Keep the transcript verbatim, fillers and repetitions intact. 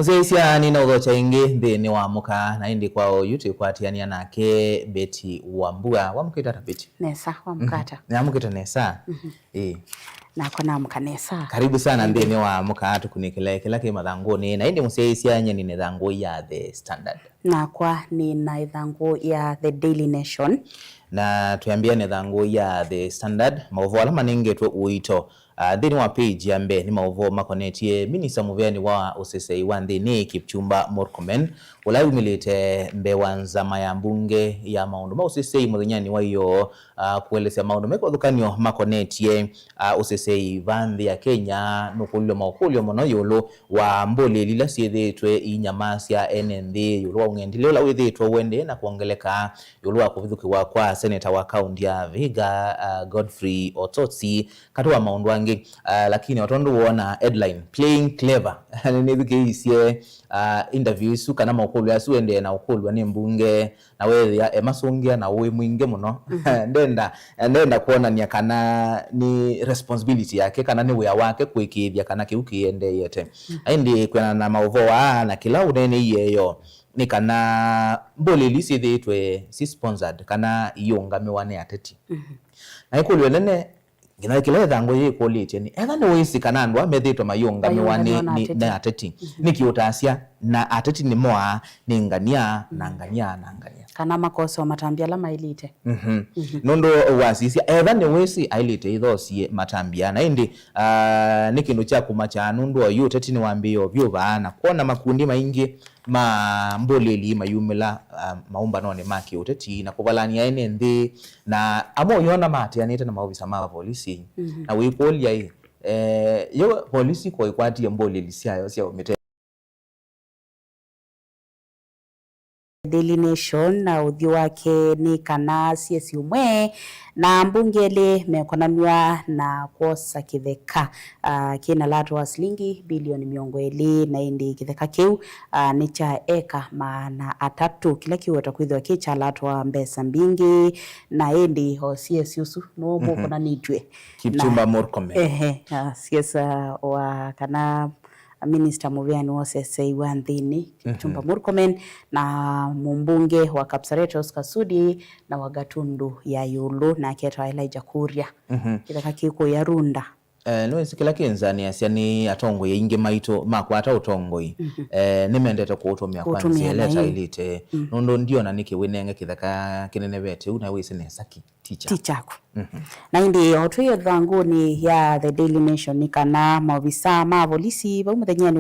Mũsyaĩĩsya, nĩnaũthokya ĩngĩ nthĩnĩ wa Amũka, na ĩndĩ kwa oyu twĩkwatĩanĩa nake Betty Wambua. Wamũkĩte ata, Betty? Nesa, wamũka ata? Nĩamũkĩte nesa. Ĩĩ. Nakwa namũka nesa. Karibu sana nthĩnĩ wa Amũka, tũkunĩkĩle kĩla kĩ mathangũnĩ. Na ĩndĩ mũsyaĩĩsya, nyie nĩ na ĩthangũ ya The Standard. Nakwa nĩ na ĩthangũ ya The Daily Nation. Na twĩambĩa na ĩthangũ ya The Standard, maũvoo ala manengetwe ũito, ah, nthĩnĩ wa page ya mbee nĩ maũvoo makonetye minista mũveani wa ũsesei wa nthĩnĩ, Kipchumba Murkomen, ũla wumĩlĩte mbee wa nzama ya mbunge ya maũndũ ma ũsesei mũthenyanĩ wa ĩyoo, ah, kũelesya maũndũ me kĩvathũkany'o makonetye, ah, ũsesei va nthĩ ya Kenya. Nũkũlilwe maũkũlyo mũno ĩũlũ wa mbũlĩli ila syĩthĩĩtwe iinyamasya ene nthĩ, ĩũlũ wa ũng'endilĩ ũla wĩthĩĩtwe ũendee na kwongeleka, ĩũlũ wa kũvithũkĩwa kwa seneta wa kaunti ya Vihiga, ah, Godfrey Otsotsi, katĩ wa maũndũ angĩ. Ah, lakini o tondũ woona headline, "Playing clever," nĩnĩthukĩĩisye, ah, interview isu kana maũkũlyo asu endee na ũkũlw'a nĩ mbunge, na weethĩa emasũngĩa na ũĩ mwingĩ mũno. Ndenda, ndenda kwonany'a kana nĩ responsibility yake, kana nĩ wĩa wake kũĩkĩĩthya kana kĩu kĩendeete. Na ĩndĩ kwĩanana na maũvoo aa na kĩla ũneeneie yo, nĩ kana mbũlĩli syĩthĩĩtwe si sponsored kana iũngamĩwa nĩ ateti. Na ĩkũlyo nene, nginya kĩla ĩthangũ yĩkũlĩtye nĩ, etha nĩwĩsĩ kana andũ aa methĩĩtwe mayũngamĩwa nĩ, nĩ, nĩ ateti, nĩkĩ ũtaasya na ateti nĩmoaa nĩ ngania na ngania na ngania? Kana makoswa matambya ala maĩlĩte. Nũndũ wasisya, etha nĩwĩsĩ aĩlĩte ĩthosie matambya. Na ĩndĩ, ah, nĩ kĩndũ kya kũmakya nũndũ oyu ũteti nĩwambĩĩe o vyũ vaa na kwona makundi maingĩ ma mbũlĩli mayumĩla, ah, maũmbanonĩ ma kĩũteti na kũvalany'a ene nthĩ, na amwe ũyona maatĩanĩte na maovisa ma volisi. Na wĩkũlya-ĩ, eh, yo volisi ko ĩkwatie mbũlĩli syayo syaumĩte? Daily Nation, na ũthyũ wake nĩ kana siesi ũmwe na mbunge elĩ mekonanw'a na kwosa kĩtheka, ah, kĩna lato wa silingi bilioni mĩongo ĩlĩ, na ĩndĩ kĩtheka kĩu, ah, nĩ kya eka maana atatũ, kĩla kĩweta kwĩthĩwa kĩ kya lato wa mbesa mbingĩ, na ĩndĩ o siesi ũsu nũũ mũkonanĩtw'e Kipchumba Murkomen. Ehe, ah, siesi, ah, wa kana minista mũvĩanĩ wa ũsesei wa nthĩnĩ, Kipchumba Murkomen, na mũmbunge wa Kapsaret Oscar Sudi, na wa Gatundu ya ĩũlũ, nake etawa Elijah Kuria. Kĩtheka kĩ kũya Runda. Eh, nĩwĩsĩ kĩla kĩnzanĩasya nĩ atongoi aingĩ maitũ makwata ũtongoi, eh, nĩmendete kũũtũmĩa kwa nzĩa ĩla ĩtaĩlĩte, nũndũ ndiona nĩkĩ wĩnenge kĩtheka kĩnenevete ũu na wĩsĩ nesa kĩ ti kyaku. Ti kyaku. Na ĩndĩ o twĩ ĩthangũnĩ ya The Daily Nation nĩ kana maovisa ma volisi vau mũthenyanĩ